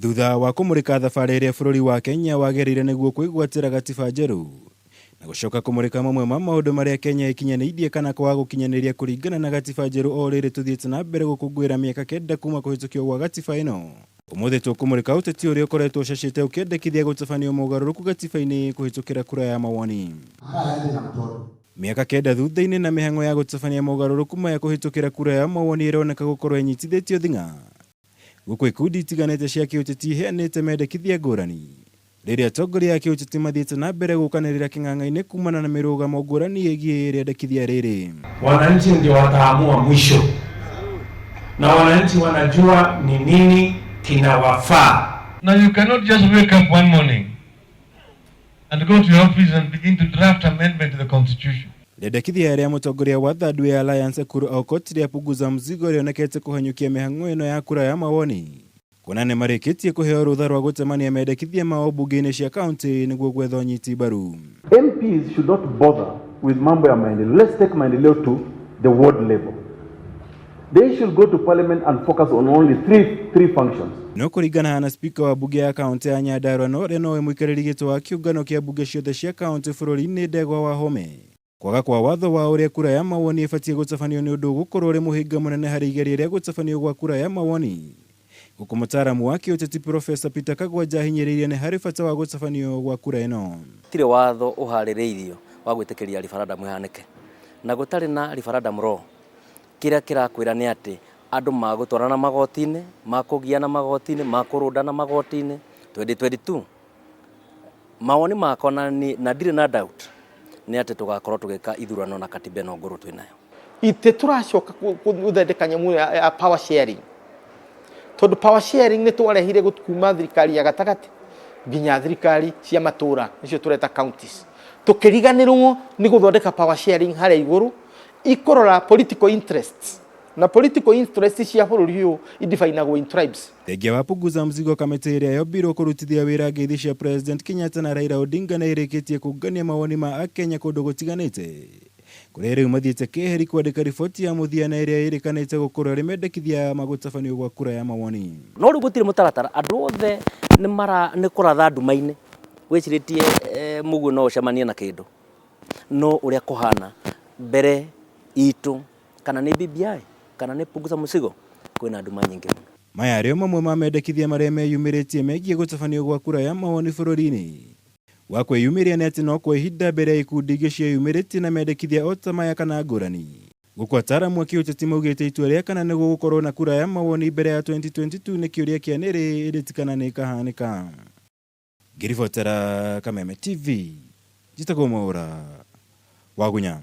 Thutha wa kũmũrĩka thabarĩ ĩrĩa bũrũri wa Kenya wagereire nĩguo kwĩgwatĩra gatiba njerũ na gũcoka kũmũrĩka mamwe ma maũndũ marĩa Kenya ĩkinyanĩirie kana kwaga gũkinyanĩria kũringana na gatiba njerũ o rĩrĩ tũthiĩte na mbere gũkũngũĩra mĩaka 9 kuma kũhĩtũkio gwa gatiba ĩno. Ũmũthĩ tũkũmũrĩka ũteti ũrĩa ũkoretwo ũcacĩte ũkĩendekithia gũtabanio mogarũrũku gatiba-inĩ kũhĩtũkĩra kura ya mawoni. Mĩaka 9 thutha-inĩ na mĩhang'o ya gũtabania mogarũrũku maya kũhĩtũkĩra kura ya mawoni ĩroneka gũkorwo ĩnyitithĩtio thing'a gũkũ ikundi itiganĩte cia kĩũteti iheanĩte mendekithia ngũrani rĩrĩa atongoria a kĩũteti mathiĩte na mbere gũkanĩrĩra kĩng'ang'a-inĩ kumana na mĩrũgamo ngũrani ĩgiĩ rĩendekithia rĩrĩ. Wananchi ndio wataamua mwisho, na wananchi wanajua ni nini kinawafaa. Now you cannot just wake up one morning and go to your office and begin to draft amendment to the constitution. Rĩendekithia rĩa mũtongoria wa Third Way Alliance Ekuru Aukot rĩa punguza mzigo rĩonekete kũhanyũkia mĩhang'o ĩno ya kura ya mawoni kuona nĩ marĩkĩtie kũheo rũtha rwa gũtemania mendekithia mao bunge-inĩ cia kaunti nĩguo gwetha ũnyiti mbaru. MPs should not bother with mambo ya maendeleo. Let's take maendeleo to the ward level. They should go to parliament and focus on only three functions. No kũringana na spika wa bunge ya kaunti ya Nyandarua na ũrĩa nowe mũikarĩri gĩtĩ wa kĩũngano kĩa bunge ciothe cia kaunti bũrũri-inĩ Ndegwa Wahome, kwaga kwa watho wa ũrĩa kura ya mawoni ĩbatiĩ gũtabanio nĩ ũndũ ũgũkorwo ũrĩ mũhĩnga mũnene harĩ igeria rĩa gũtabanio gwa kura ya mawoni, gũkũ mũtaaramu wa kĩũteti Profesa Peter Kagwanja ahinyĩrĩirie nĩ harĩ bata wa gũtabanio gwa kura ĩno. Gũtirĩ watho ũharĩrĩirio wa gwĩtĩkĩria referendum ĩhanĩke, na gũtarĩ na referendum law, kĩrĩa kĩrakwĩra nĩ atĩ andũ magũtwarana magoti-inĩ, makũgiana magoti-inĩ, makũrũndana magoti-inĩ 2022. Mawoni makwa na ndirĩ na doubt nĩ atĩ tũgakorwo tũgĩka ithurano na katiba ĩno ngũrũ twĩnayo. Itĩ tũracoka gũthondeka nyamũ ya power sharing, tondũ power sharing nĩ twarehire kuma thirikari ya gatagatĩ nginya thirikari cia matũra, nĩcio tũreta counties. Tũkĩriganĩrwo nĩ gũthondeka power sharing harĩa igũrũ ikũrora political interests, na political interests cia bũrũri ũyũ idefinagwo in tribes. Thengia wa punguza mzigo, kamĩtĩ ĩrĩa yombirwo kũrutithia wĩra ngeithi cia President Kenyatta na Raila Odinga nĩ ĩrĩkĩtie kũngania mawoni ma Akenya kũndũ gũtiganĩte, kũrĩa rĩu mathiĩte keheri kwandĩka riboti ya mũthia na ĩrĩa ĩrĩkanĩte gũkorwo ĩrĩ mendekithia ma gũtabanio gwa kura ya mawoni. No rĩu gũtirĩ mũtaratara, andũ othe nĩ mara nĩ kũratha nduma-inĩ wĩcirĩtie mũguĩ no ũcemanie na kĩndũ, no ũrĩa kũhana mbere itũ, kana nĩ BBI kana nĩ punguza mzigo, kwĩna nduma nyingĩ mũno. Maya arĩo mamwe ma mendekithia marĩa meyumĩrĩtie megiĩ gũtabanio gwa kura ya mawoni bũrũri-inĩ. Wa kwĩyumĩria nĩ atĩ no kwa ihinda mbere ya ikundi ingĩ cieyumĩrĩtie na mendekithia o ta maya kana ngũrani, gũkũ ataaramu a kĩũteti maugĩte itua rĩa kana nĩ gũgũkorwo na kura ya mawoni mbere ya 2022 nĩ kĩũria kĩa nĩrĩ ĩndĩ ti kana nĩ ĩkahanĩka. Ngĩribotera Kameme TV, njĩtagwo Mwaũra Wagunya.